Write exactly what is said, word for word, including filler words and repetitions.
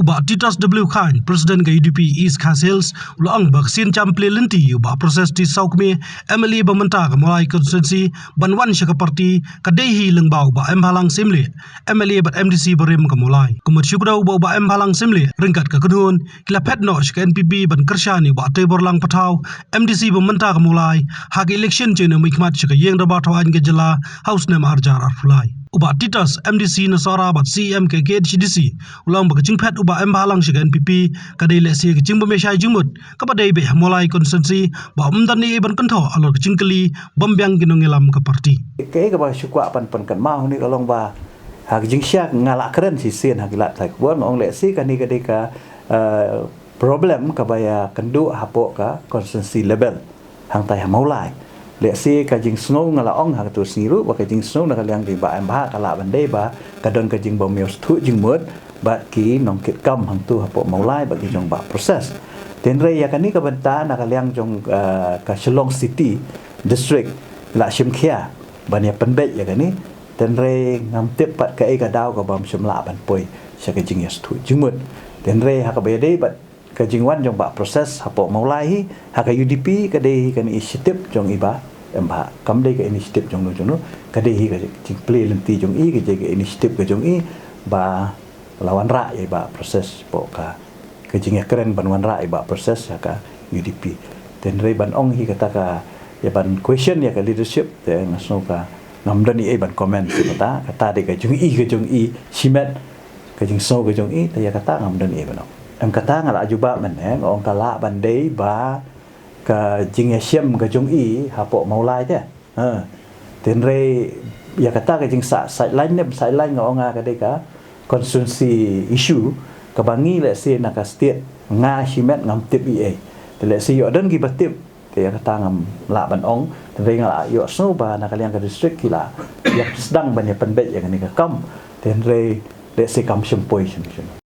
Bah Titus W Chyne, President ka U D P East Khasi Hills, u la ong ba ka sien jam plie lynti u Bah Precious T Sawkmie, M L A ba mynta ka Mawlai constituency, ban wan sha ka party, ka dei hi lyngba u Bah Mbhalang Syiemlieh, M L A bad M D C barim ka Mawlai. Kumta shu kdew ba u Bah Mbhalang Syiemlieh ryngkat ka kynhun ki la phet noh sha ka N P P ban kyrshan ïa u Bah Teiborlang Pathaw, M D C ba mynta ka Mawlai, ha ka election jong nongmihkhmat sha ka Ïing Dorbar Thawaiñ ka jylla ha u snem ar hajar arphew lai. U Bah Titus, M D C na Sohra bad C E M ka K H A D C, u la ong ba ka jingphet u Bah Mbhalang sha ka N P P ka dei lehse ka jingbym ïashai jingmut kaba dei beit ha Mawlai constituency, ba ym don ei ei ban kynthoh halor ka jingkylli bym biang ki nongïalam ka party. Kaei kaba shu kwah ban pynkynmaw hangne ka long ba ha ka jingshisha nga la kren shisien ha ki lad pathai khubor, nga ong lehse kane ka dei ka, eh, problem kaba ïakynduh hapoh ka constituency level hangtai ha Mawlai. Lehse ka jingsngew, nga la ong ha kato ka sngi ruh ba ka jingsngew na ka liang jong i Bah M Bha ka lah ban dei ba ka don ka jingbym ïoh sngewthuh jingmut bad ki nongkitkam hangto hapoh Mawlai bad ki jong Bah Precious. Hynrei ïa kane ka bynta na ka liang jong, eh, ka Shillong City District la shim khia ban ïa pynbeit ïa kane. Hynrei ngam tip pat kaei ka daw kabym shym lah ban poi sha ka jingïasngewthuh jingmut. Hynrei ha kaba ïadei bad ka jingwan jong Bah Precious hapoh Mawlai hi, ha ka U D P ka dei hi ka initiative jong i Bah M Bha. Kam dei ka initiative jong no jong no, ka dei hi ka jingplie lynti jong i, ka dei ka initiative ka jong i ba la wanrah ïa i Bah Precious hapoh ka, ka jingïakren ban wanrah ïa i Bah Precious ha ka U D P. Hynrei ban ong hi kata ka, ïa ban question ïa ka leadership, te nga sngew ka ngam don ei ei ban comment ïa kata, kata dei ka jong i, ka jong i shimet, ka jingsngew ka jong i, te ïa kata ngam don ei ei ban ong. Em, kata nga la jubab mynne, nga ong ka lah ban dei ba ka jingïashem ka jong i hapoh Mawlai te. Ha. Hynrei ïa kata ka jingsah sideline ne, sideline nga ong nga ka dei ka constituency issue kaba ngi lehse na ka state nga shimet ngam tip ei ei. Te lehse ïoh don kiba tip, te ïa kata ngam lah ban ong. Hynrei nga la ïohsngew ba na ka liang ka district ki la ïa sdang ban ïa pynbeit ïa kane ka kam. Hynrei lehse kam shym poi shim shim.